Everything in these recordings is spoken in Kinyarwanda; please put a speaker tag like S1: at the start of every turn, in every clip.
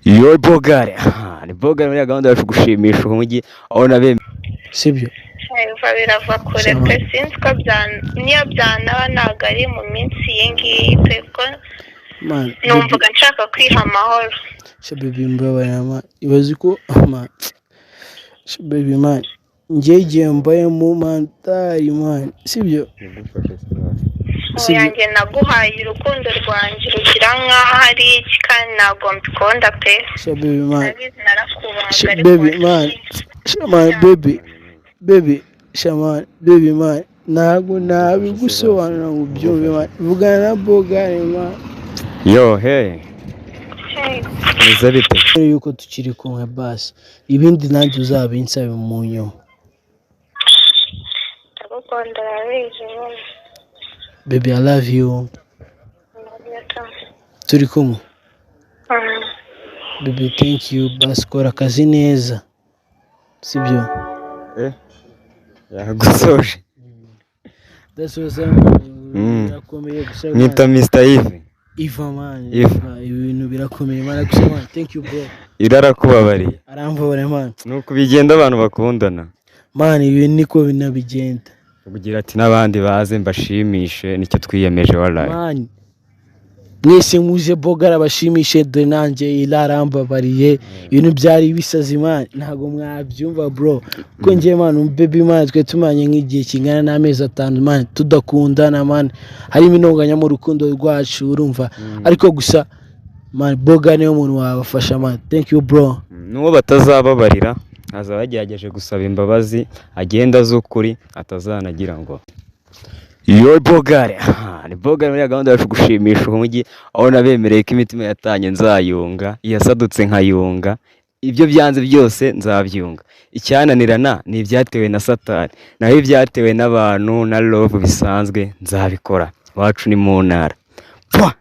S1: Yo Bogare, ni Bogare muri gahunda yacu gushimisha umujyi aho na
S2: Sibyo?
S3: Biva birava kure pe. Sinzi ko niyo byanaba ntabwo ari mu minsi iyi ngiyi pe, ko
S2: Man,
S3: numvaga nshaka kwiha amahoro.
S2: Sha baby, mbabarira man. Ibaze ko man, sha baby man, njye igihe mbayemo man tari man, sibyo? Sibyo?
S3: Yanjye naguhaye urukundo rwanjye rugira nk'aho ari iki, kandi ntabwo mbikunda pe.
S2: Sha baby man.
S3: Ndabizi narakubaga.
S2: Sha
S3: Ariko
S2: baby man, sha man, baby, baby, sha man, baby man, ntabwo nabigusobanura ngo ubyumve man. Vugana na Bogare man.
S1: Yo, hey.
S3: Hey.
S1: Meze bite?
S2: Yuko tukiri kumwe basi, ibindi nanjye uzabinsabe mu nyuma.
S3: Ndagukunda, urabizi nyine.
S2: Baby, I love you.
S3: Love you too.
S2: Turi kumwe. Baby, thank you. Basi kora akazi neza, sibyo?
S1: Eh, yagusoje.
S2: Ndasoza man. Birakomeye gusa.
S1: Mwita Mr. Yves.
S2: Iva man.
S1: Iva.
S2: Iva, ibintu birakomeye man. Gusa man, thank you bro.
S1: Irarakubabariye.
S2: Aramvura man.
S1: Nuko bigenda abantu bakundana.
S2: Man, ibi niko binabigenda.
S1: Kugira ati n'abandi baze mbashimishe, nicyo twiyemeje walayi.
S2: Man, mwese muze, Bogara bashimishe. Dore nanjye irarambabariye. Ibintu byari bisazi man, ntabwo mwabyumva bro, kuko njye man, baby man, twe tumanye nk'igihe kingana n'amezi 5 man tudakundana man, harimo intonganya mu rukundo rwacu, urumva? Ariko gusa man, Boga niwe muntu wabafasha man. Thank you bro.
S1: N'uwo batazababarira azaba yagerageje gusaba imbabazi, agenda azi ukuri, atazanagira ngo. Yo Bogare, ni Bogare muri gahunda yacu gushimisha umujyi aho nabemereye ko imitima yatanye nzayunga, iyasadutse nkayunga, ibyo byanze byose nzabyunga. Icyananirana ni ibyatewe na Satani, naho ibyatewe n'abantu na love bisanzwe nzabikora. Iwacu ni mu ntara. Pwa!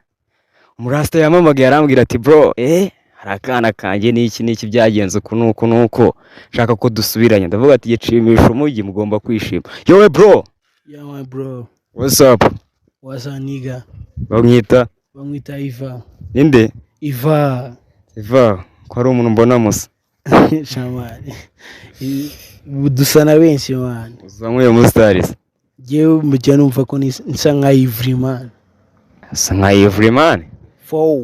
S1: Umurasita yampamagaye arambwira ati: "Bro, hari akana kanjye n'iki n'iki, byagenze uku n'uku n'uko, nshaka ko dusubiranya." Ndavuga ati: "Gishimisha umujyi, mugomba kwishima." Yowe bro.
S2: Yeah my bro.
S1: What's up?
S2: What's up nigga?
S1: Bamwita?
S2: Bamwita Iva.
S1: Ninde?
S2: Iva.
S1: Iva, ko ari umuntu mbona musa?
S2: Sha man, dusa na benshi man.
S1: Usa nk'uyu musitari se?
S2: Njyewe mujya numva ko nsa nka Ivry man.
S1: Usa nka Ivry man.
S2: Four.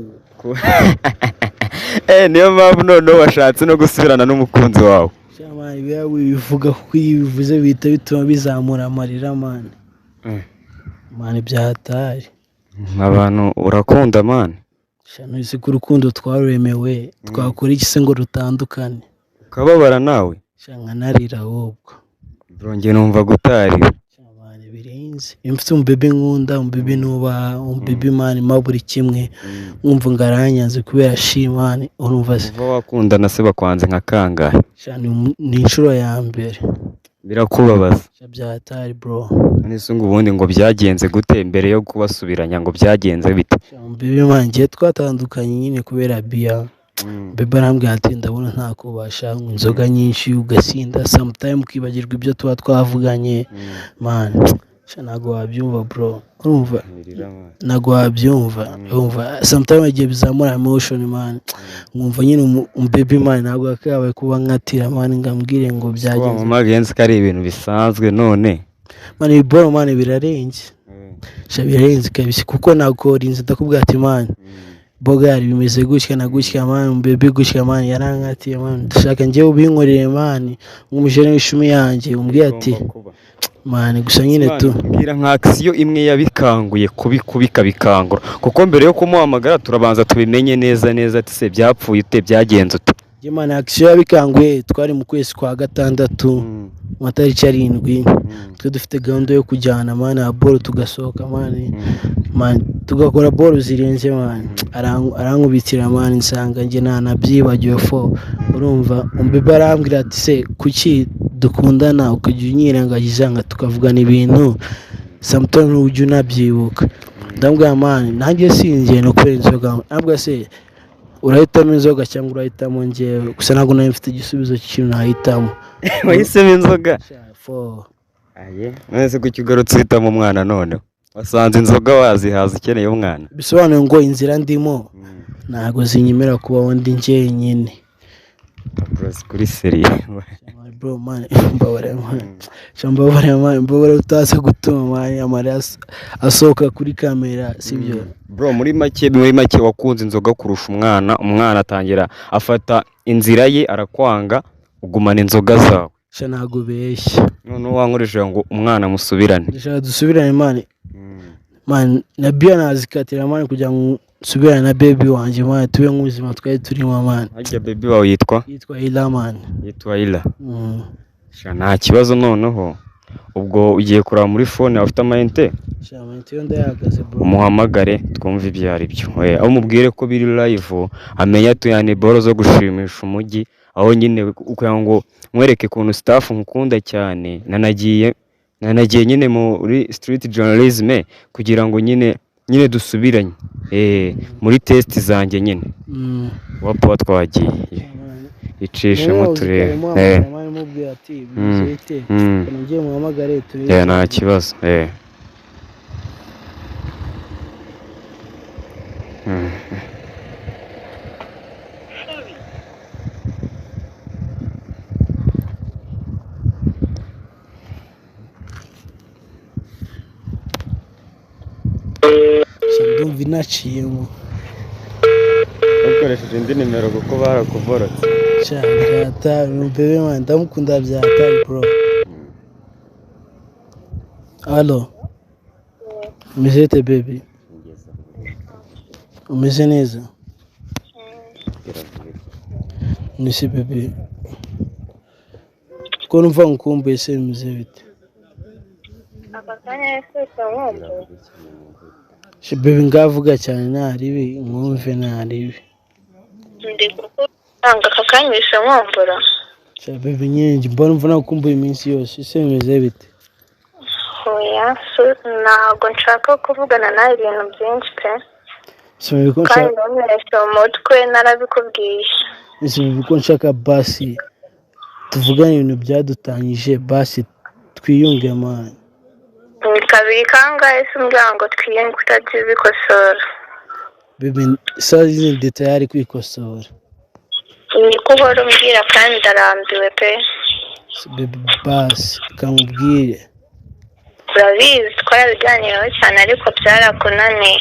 S1: Niyo mpamvu noneho washatse no gusubirana n'umukunzi wawe.
S2: Sha man, biba wibivuga kuko iyo ubivuze bihita bituma bizamura amarira man. Man, byahatari.
S1: Abantu urakunda man.
S2: Sha, ntuzi ko urukundo twaruremewe? Twakora iki se ngo rutandukane?
S1: Ukababara nawe?
S2: Sha, nkanarira ahubwo.
S1: Bro, njye numva gutarira.
S2: Sha man, birenze. Iyo mfite umubebe nkunda, umubebe nubaha, umubebe man mpa buri kimwe, nkumva ngo aranyanze kubera shi man, urumva se?
S1: Kuva wakundana se bakwanze nka kangahe?
S2: Sha, ni inshuro ya mbere.
S1: Birakubabaza?
S2: Sha, byahatari bro.
S1: None se ngo ubundi ngo byagenze gute mbere yo kubasubiranya, ngo byagenze bite?
S2: Sha, umubebe man, njye twatandukanye nyine kubera biya. Bebe arambwira ati: "Ndabona ntakubasha, unywa inzoga nyinshi ugasinda, sometime ukibagirwa ibyo tuba twavuganye man." Sha, ntabwo wabyumva bro, urumva? Ntabwo wabyumva. Urumva sometime igihe bizamura emotion man, nkumva nyine umubebe man ntabwo yakabaye kuba nkatira man ngo ambwire ngo byagenze.
S1: Mama genzi ko ari ibintu bisanzwe none?
S2: Man, ibi bro man, birarenze. Sha, birarenze kabisa, kuko nakorinze ndakubwira ati: "Man, Bogari, bimeze gutya na gutya man, baby gutya man, yarankatiye man, ndashaka njyewe ubinkorere man, nk'umujene w'ishumi yanjye." Umbwiye ati man, gusa nyine tu.
S1: Mbwira nka action imwe yabikanguye kubi kubi ikabikangura, kuko mbere yo kumuhamagara turabanza tubimenye neza neza ati: "Se byapfuye ute? Byagenze ute?"
S2: Njye man, action yabikanguye, twari mu kwezi kwa gatandatu mu matariki 7. Twe dufite gahunda yo kujyana man ya boro, tugasohoka man, man tugakora boro zirenze man. Arankubitira man, nsanga njye ntanabyibagiwe fo. Urumva umubebe arambwira ati: "Se kuki dukundana ukajya unyirengagiza, nga tukavugana ibintu, sometimes ujya unabyibuka?" Ndamubwira: "Man, nanjye sinjye no kubera inzoga." Arambwira: "Se urahitamo inzoga cyangwa urahitamo njyewe?" Gusa ntabwo nari mfite igisubizo cy'ikintu nahitamo.
S1: Wahisemo inzoga?
S2: Fo.
S1: None se kuki ugarutse uhitamo umwana noneho? Wasanze inzoga wazihaza, ukeneye umwana.
S2: Bisobanuye ngo inzira ndimo ntabwo zinyemera kubaho ndi njyenyine.
S1: Bros, kuri sérieux.
S2: Bro, man, mbabarira man. Sha mbabarira man, mbabarira, utaza gutuma man amarira asohoka kuri kamera, sibyo?
S1: Bro, muri make wakunze inzoga kurusha umwana. Umwana atangira afata inzira ye, arakwanga, ugumana inzoga zawe.
S2: Sha ntabwo ubeshya.
S1: Noneho wankoresheje ngo umwana musubirane.
S2: Ndashaka dusubirane man. Man, na biya nazikatira man kugira ngo nsubirane na baby wanjye man, tube nk'ubuzima twari turimo man.
S1: Harya baby wawe yitwa?
S2: Yitwa Ila man.
S1: Yitwa Ila.
S2: Mm.
S1: Sha nta kibazo. Noneho ubwo ugiye kureba muri phone yawe, ufite amayinite?
S2: Sha amayinite yo ndayahagaze, bro.
S1: Umuhamagare twumve ibyo ari byo. Aho umubwire ko biri live, amenye tuyane boro zo gushimisha umujyi, aho nyine kugira ngo mwereke ukuntu staff nkukunda cyane. Nanagiye nyine muri street journalism kugira ngo nyine dusubiranye muri test zanjye nyine. Wapa twagiye icishemo turebe.
S2: Mubwira ati bimeze bite? Ngiye muhamagare turebe.
S1: Eh, nta kibazo.
S3: Sorry.
S2: Sha ndumva inaciyemo.
S1: Bakoresheje indi nimero kuko barakuborotse.
S2: Sha byatari bébé man, ndamukunda byatari, bro. Allo, umeze bite baby? Umeze neza? Nisi baby, ko numva nkumbuye se, bimeze bite?
S3: Aka kanya se nkumbuye?
S2: Sha baby, ngavuga cyane ntaribi nkumve ntaribi.
S3: Ndi kukubwira, aka kanya uhise nkumbura.
S2: Sha baby, nyine njye mbona mva nakumbuye iminsi yose ese, bimeze bite?
S3: Oya, ntabwo nshaka kuvugana nawe ibintu byinshi pe.
S2: Se baby, ko
S3: Kandi
S2: nshaka
S3: ntunteshe umutwe, narabikubwiye.
S2: Ese baby, ko nshaka basi tuvugane ibintu byadutanyije, basi twiyunge man.
S3: Ni kabiri kangahe se umbwira ngo twiyunge utajya ubikosora?
S2: Baby, saa hizi ndi tayari kwikosora.
S3: Niko uhora umbwira kandi ndarambiwe pe.
S2: Se baby, basi kamubwire.
S3: Urabizi twarabiganiraho cyane ariko byarakunaniye.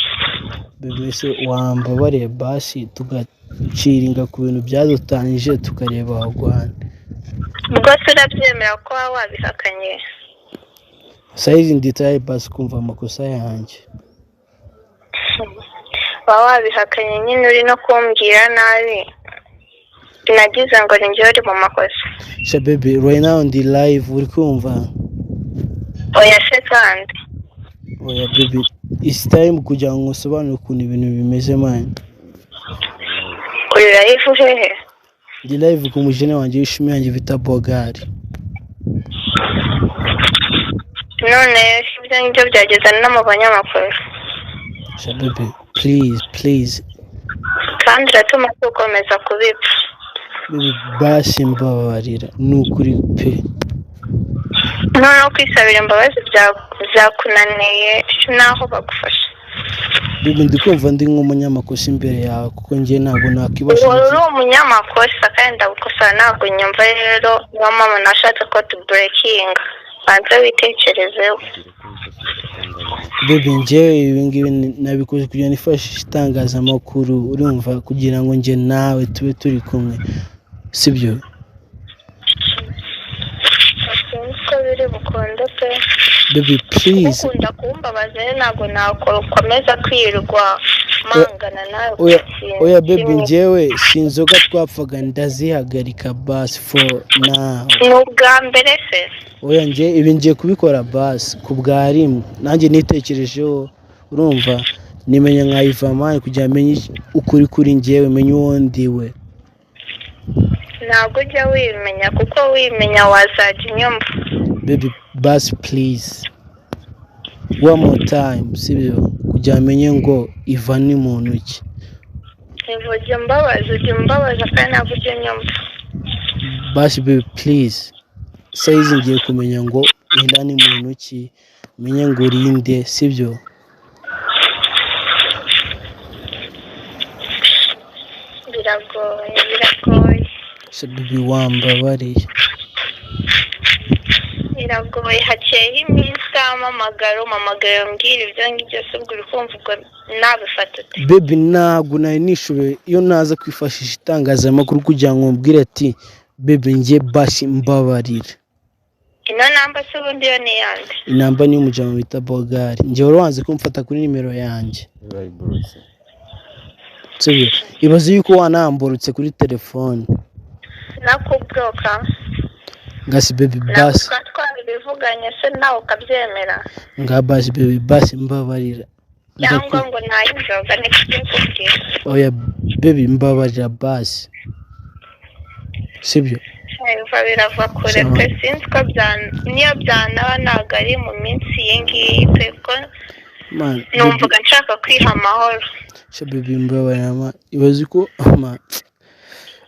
S2: Baby, se wambabariye basi tugaciringa ku bintu byadutanyije, tukareba aho rwanda.
S3: Ubwo se urabyemera ko waba wabihakanye?
S2: Saa hizi ndi tayari basi kumva amakosa yanjye.
S3: Waba wabihakanye nyine, uri no kumbwira nabi, nagize ngo ni njyewe uri mu makosa.
S2: Sha baby, right now ndi live, uri kumva?
S3: Oya se kandi.
S2: Oya baby, it's time kugira ngo usobanure ukuntu ibintu bimeze man.
S3: Uri live hehe?
S2: Ndi live ku mujene wanjye w'ishumi yanjye bita Bogari.
S3: None ibyo ngibyo byageze no mu banyamakuru?
S2: Sha baby, please, please.
S3: Kandi uratuma dukomeza kubipfa.
S2: Baby, basi mbabarira ni ukuri pe.
S3: Noneho kwisabira imbabazi byakunaniye naho bagufasha.
S2: Baby, ndi kumva ndi nk'umunyamakosa imbere yawe kuko njye ntabwo nakwibasha.
S3: Uhora uri umunyamakosa kandi ndagukosora ntabwo nyumva. Rero niyo mpamvu nashatse ko tuburekinga, banza witekerezeho.
S2: Baby, njyewe ibi ngibi nabikoze kugira ngo nifashishe itangazamakuru, urumva, kugira ngo njye nawe tube turi kumwe, sibyo?
S3: Sinzi ko biri bukunde pe.
S2: Baby, please.
S3: Ukunda kumbabaza rero, ntabwo nakomeza kwirirwa mangana nawe ku
S2: Oya.
S3: kintu
S2: Oya baby.
S3: kimwe.
S2: Njyewe si inzoga twapfaga, ndazihagarika basi for now.
S3: Ni ubwa mbere se?
S2: Oya, njye ibi ngiye kubikora basi ku bwa rimwe, nanjye nitekerejeho, urumva, nimenya nka Ivamani kugira ngo menye ukuri kuri njyewe, menye uwo ndiwe.
S3: Ntabwo ujya wimenya, kuko wimenya wazajya unyumva.
S2: Baby, basi please, one more time, sibyo? Kugira ngo menye ngo Iva ni muntu ki.
S3: Ujya umbabaza, ujya umbabaza kandi ntabwo ujya unyumva.
S2: Basi baby, please, sayizi ngiye kumenya ngo Ila ni muntu ki. Menye ngo urinde, sibyo?
S3: Biragoye, biragoye.
S2: Se baby, wambabariye?
S3: Biragoye, haciyeho iminsi utampamagara, umpamagara umbwira ibyo ngibyo se, ubwo uri kumva ubwo nabifata ute?
S2: Baby, ntabwo nari nishoboye. Iyo naza kwifashisha itangazamakuru kugira ngo mbwire ati: "Baby, njye basi mbabarira."
S3: Ino namba se ubundi yo ni iyande?
S2: Inamba ni y'umujama bita Bogari. Njye wari wanze kumfata kuri nimero yanjye, sibyo? Ibaze yuko wanamborotse kuri telefone.
S3: Nakubwoka?
S2: Ngasi baby,
S3: Ntabwo
S2: basi.
S3: Twaba twabivuganye se nawe ukabyemera?
S2: Nga basi baby, basi mbabarira.
S3: Cyangwa ngo ntaye inzoga, niko ugiye kubwira?
S2: Oya baby, mbabarira basi, sibyo?
S3: Biva, birava kure.
S2: Sawa.
S3: Pe, sinzi ko niyo byanaba ntabwo ari mu minsi iyi ngiyi pe, ko
S2: Man, baby,
S3: numvaga nshaka kwiha amahoro.
S2: Sha baby, mbabarira man. Ibaze ko man,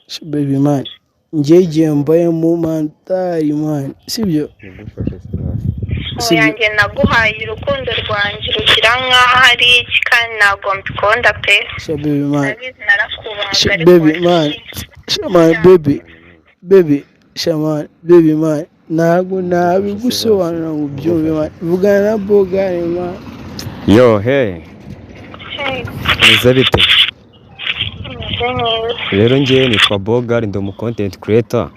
S2: sha baby man, njye igihe mbayemo man tari man, sibyo? Sibyo?
S3: Yanjye naguhaye urukundo rwanjye rugira nk'aho ari iki, kandi ntabwo mbikunda pe.
S2: Sha baby man.
S3: Ndabizi narakubahaga.
S2: Sha
S3: Ariko
S2: baby man, sha man, baby, baby, sha man, baby man, ntabwo nabigusobanura ngo ubyumve man. Vugana na Bogari man.
S1: Yo, hey.
S3: Hey.
S1: Meze bite?
S3: Meze neza.
S1: Rero njyewe nitwa Bogari, ndi umu content creator,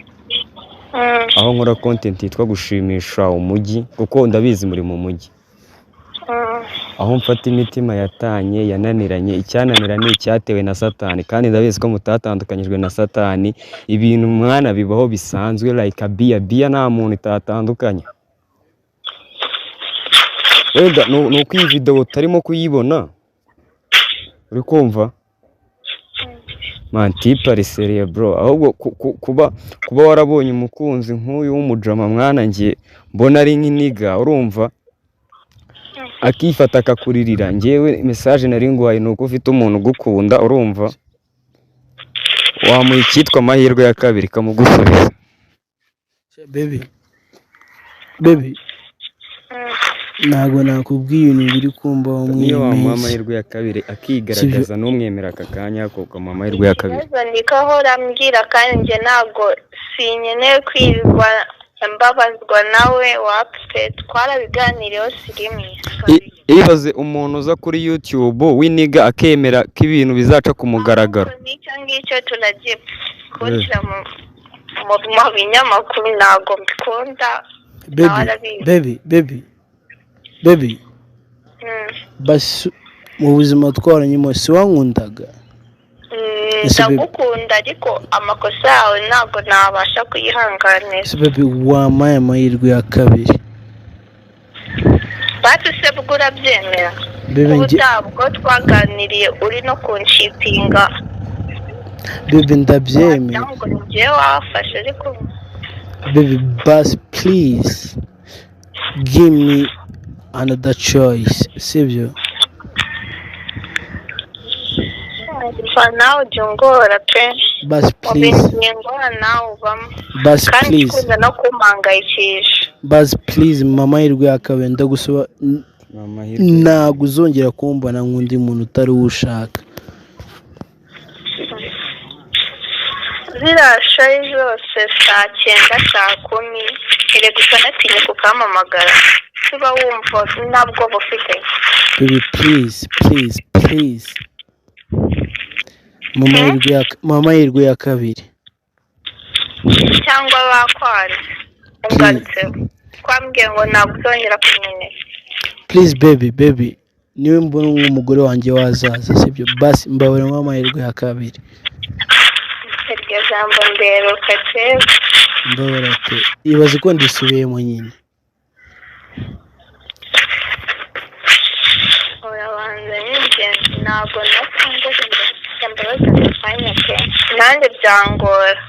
S1: aho nkora content yitwa gushimisha umujyi, kuko ndabizi muri mu mujyi, aho mfata imitima yatanye, yananiranye. Icyananira ni icyatewe na Satani, kandi ndabizi ko mutatandukanyijwe na Satani. Ibintu mwana bibaho bisanzwe, like a biya biya, nta muntu itatandukanya. Wenda ni uko iyi video utarimo kuyibona, uri kumva man, type ari sérieux bro. Ahubwo kuba warabonye umukunzi nk'uyu w'umujama mwana, njye mbona ari nk'iniga, urumva, akifata akakuririra. Njyewe message nari nguhaye ni uko ufite umuntu ugukunda, urumva, wamuha icyitwa amahirwe ya kabiri ikamugusubiza.
S2: Baby, baby, ntabwo nakubwiye ibintu biri kumbaho muri
S1: Niyo
S2: iyi
S1: wamuha
S2: minsi.
S1: amahirwe ya kabiri akigaragaza, ntumwemera aka kanya, ko ukamuha amahirwe ya kabiri.
S3: Ikibazo niko ahora ambwira, kandi njye ntabwo sinkeneye kwirirwa mbabazwa nawe wapfe, twarabiganiriyeho si rimwe.
S1: Ibaze umuntu uza kuri YouTube w'iniga akemera ko ibintu bizaca ku mugaragaro.
S3: Ahubwo n'icyo ngicyo turagipfa kunshyira mu binyamakuru, ntabwo mbikunda.
S2: Baby,
S3: Nawe arabizi.
S2: baby, baby, baby, basi mu buzima twaranyemo si wankundaga? Ese baby-
S3: Ndagukunda, ariko amakosa yawe ntabwo nabasha kuyihanganira.
S2: Ese baby, wampaye amahirwe ya kabiri?
S3: Basi se bwo urabyemera?
S2: Baby, njye
S3: Ubutaha bwo twaganiriye uri no kunshitinga.
S2: Baby, ndabyemera.
S3: Cyangwa ngo ni njyewe wafashe, ariko
S2: Baby, basi please give me another choice, sibyo?
S3: Umva, nawe ujya ungora pe.
S2: Basi
S3: Mu bintu
S2: please.
S3: bingora nawe ubamo.
S2: Basi
S3: Kandi
S2: please.
S3: ukunda no kumpangayikisha.
S2: Basi please, mpa amahirwe ya kabiri, ndagusaba.
S1: Ni amahirwe.
S2: Ntabwo uzongera kumbona nk'undi muntu utari uwo ushaka.
S3: Ziriya shayi zose saa 9, saa 10, erega utanatinya kukampamagara, tuba wumva nta bwoba ufite.
S2: Baby, please, please, please, mpa amahirwe ya kabiri.
S3: Cyangwa bakwanze, ungarutseho twambwiye ngo ntabwo uzongera kumenyera.
S2: Please baby, baby, niwe mbona nk'umugore wanjye wazaza, sibyo? Basi mbabarira, mpa amahirwe ya kabiri.
S3: Iryo jambo nderuka kera.
S2: Mbabarira pe. Ibaze ko ndisubiyemo nyine.
S3: Urabanza n'ingenzi, ntabwo nasanze imbabazi ako kanya pe, nanjye byangora.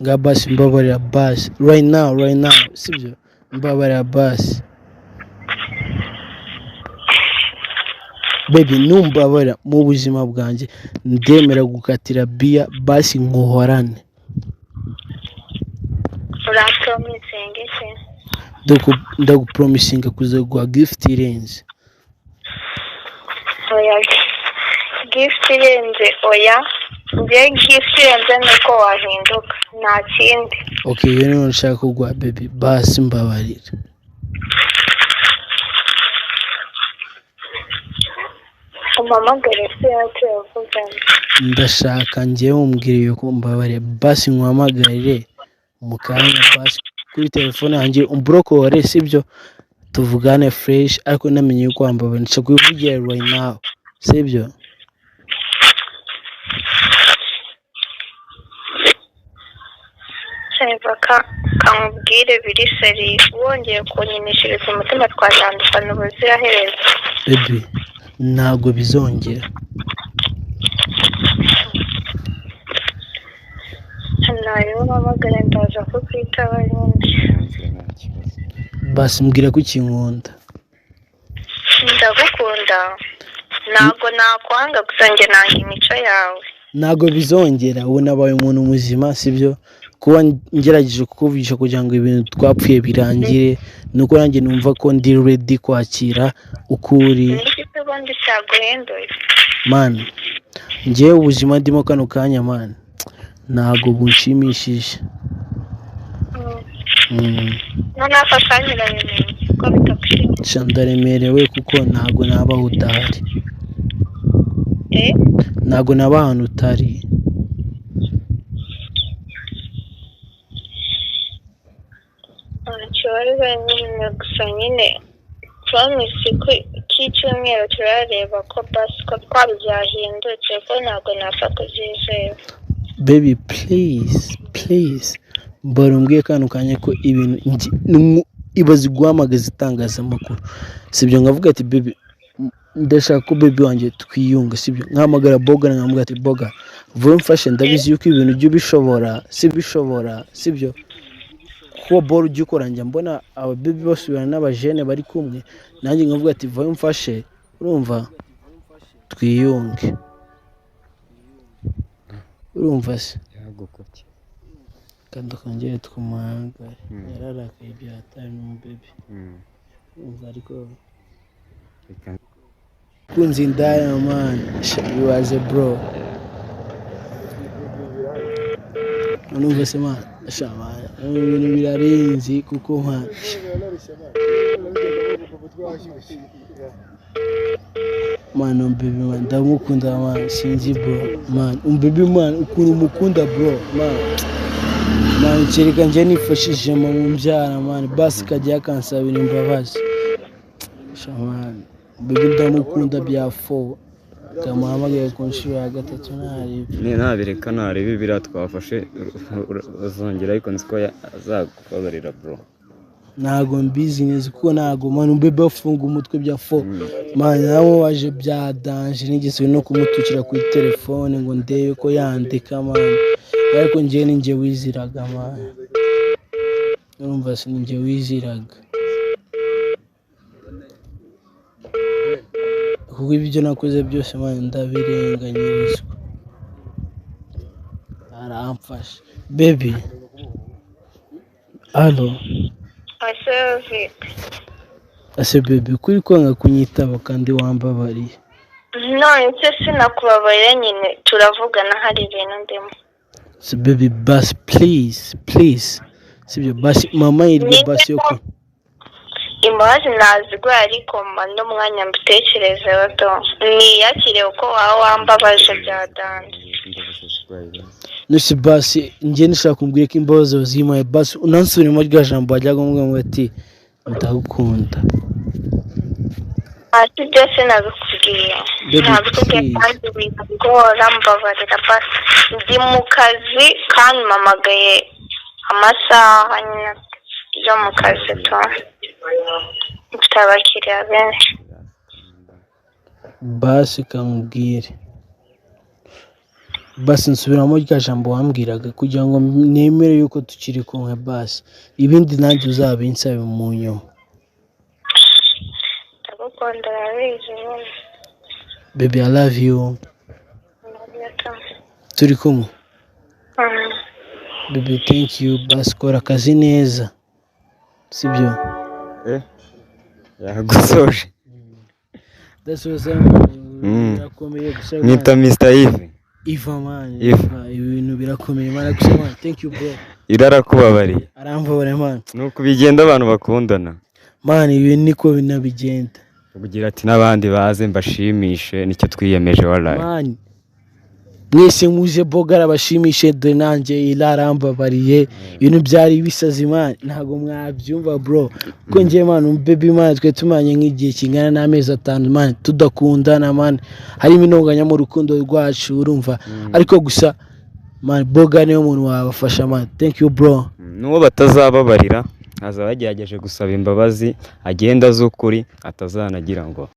S2: Nga basi mbabarira basi, right now, right now, sibyo? Mbabarira basi baby. Numbabarira mu buzima bwanjye ndemera gukatira biya, basi nkuhorane.
S3: Uransomisinga iki?
S2: Ndagupromisinga kuzaguha gift irenze.
S3: Oya, gift irenze oya, njye gift irenze nuko wahinduka, nta kindi.
S2: Okay, iyo niyo nshaka kuguha baby, basi mbabarira.
S3: Umpamagare se yacu yavugana.
S2: Ndashaka njyewe umbwire yuko mbabarira, basi nkuhamagarire mu kanya, basi kuri telefone yanjye umburokore, sibyo? Tuvugane fresh, ariko namenye yuko wambabarira, nshaka kubivugira right now, sibyo?
S3: Sheva kamubwire biri seri, wongeye kunkinishiriza umutima twatandukana ubuziraherezo.
S2: Baby, ntabwo bizongera.
S3: Ntayo umpamagara ndaza kukwitaba nyine.
S2: Basi mbwira ko ukinkunda.
S3: Ndagukunda, ntabwo nakwanga, gusa njye nanga imico yawe.
S2: Ntabwo bizongera, ubu nabaye umuntu muzima, sibyo? Kuba ngerageje kukuvugisha kugira ngo ibintu twapfuye birangire, nuko nanjye numva ko ndi ready kwakira uko uri.
S3: Niki se ubundi cyaguhinduye?
S2: Man, njyewe ubuzima ndimo kano kanya man, ntabwo bunshimishije.
S3: Noneho aka kanya urabimenye ko bitagushimishije.
S2: Ndaremerewe kuko ntabwo naba aho utari. Ntabwo naba ahantu utari.
S3: Ikibazo nyine gusa nyine promise ko cy'icyumweru turareba ko basi ko twabyahindutse, ko ntabwo napfa kubyizera.
S2: Baby please, please, mbara umbwiye kano kanya ko ibintu ibaze guhamagaza itangazamakuru, sibyo? Nkavuga ati baby ndashaka ko baby wanjye twiyunga, sibyo? Nkahamagara Boga nkamubwira ati Boga vuba mfashe, ndabizi yuko ibintu ujya ubishobora, sibishobora, sibyo? Kuko boro ujya ukora njya mbona aba baby basubirana n'abajene bari kumwe, nanjye nkavuga ati vuba mfashe, urumva twiyunge, urumva se? Kandi kongere twumuhangare, yararakaye byatari mu baby, urumva ariko kunzi indaya man, ibaze bro. Urumva se man, ibintu birarenze kuko man. Man, baby man, ndamukunda man, sinzi bro man, baby man, ukuntu umukunda bro man. Man, kereka njye nifashishije mama umbyara man, basi kajya akansabira imbabazi. Man, baby ndamukunda bya fo. Kamuhamagaye ku nshuro ya gatatu ntarebe.
S1: Ntabireka ntarebe biriya twafashe, uzongera ariko nzi ko azakubabarira bro.
S2: Ntago mbizi neza kuko ntago man, baby afunga umutwe bya fo. Man, namubaje bya danger, nigeze no kumutukira kuri telefone ngo ndebe ko yandika man. Ariko njye ni njye wiziraga man. Urumva se ni njye wiziraga. Kuko ibyo nakoze byose man ndabirenganyirizwa. Aramfasha. Baby. Allo. Ase baby kuri kwanga kunyitaba kandi wambabariye.
S3: None se sinakubabariye nyine, turavugana hari ibintu ndimo.
S2: So baby basi please, please. Sibyo basi mama yirwe basi yo ko.
S3: Imbabazi naziguye ariko mba n'umwanya mbitekerezeho to. Niyakire uko waba wambabaje bya danje.
S2: Nuse basi njye nshaka kumbwira ko imbabazi zimaye, basi unansubiremo rya jambo wajyaga umbwira ngo ati ndagukunda.
S3: Ati byose nabikubwiye. Nabikubwiye kandi bigora, mbabarira basi. Ndi mu kazi kandi mpamagaye amasaha nyine yo mu kazi to. Mfite abakiriya benshi.
S2: Basi kamubwire. Basi nsubiramo rya jambo wambwiraga kugira ngo nemere yuko tukiri kumwe, basi ibindi nanjye uzabinsabe mu nyuma.
S3: Ndagukunda urabizi nyine.
S2: Baby I love you. Turi kumwe. Baby thank you, basi kora akazi neza. Sibyo?
S1: Eh, yagusoje.
S2: Ndasoza man, birakomeye gusa.
S1: Mwita Mr Yves.
S2: Iva man.
S1: Iva.
S2: Iva, ibintu birakomeye man, gusa man, thank you bro.
S1: Irarakubabariye.
S2: Aramvura man.
S1: Nuko bigenda abantu bakundana.
S2: Man, ibi niko binabigenda.
S1: Kugira ati n'abandi baze mbashimishe, nicyo twiyemeje waraye.
S2: Man, mwese muze, Bogara bashimishe. Dore nanjye irarambabariye, ibintu byari bisazi man, ntabwo mwabyumva bro, kuko njye man, baby man, twe tumanye nk'igihe kingana n'amezi 5 man tudakundana man, harimo intonganya mu rukundo rwacu, urumva? Ariko gusa man, Boga niwe muntu wabafasha man. Thank you bro.
S1: N'uwo batazababarira azaba yagerageje gusaba imbabazi, agenda azi ukuri, atazanagira ngo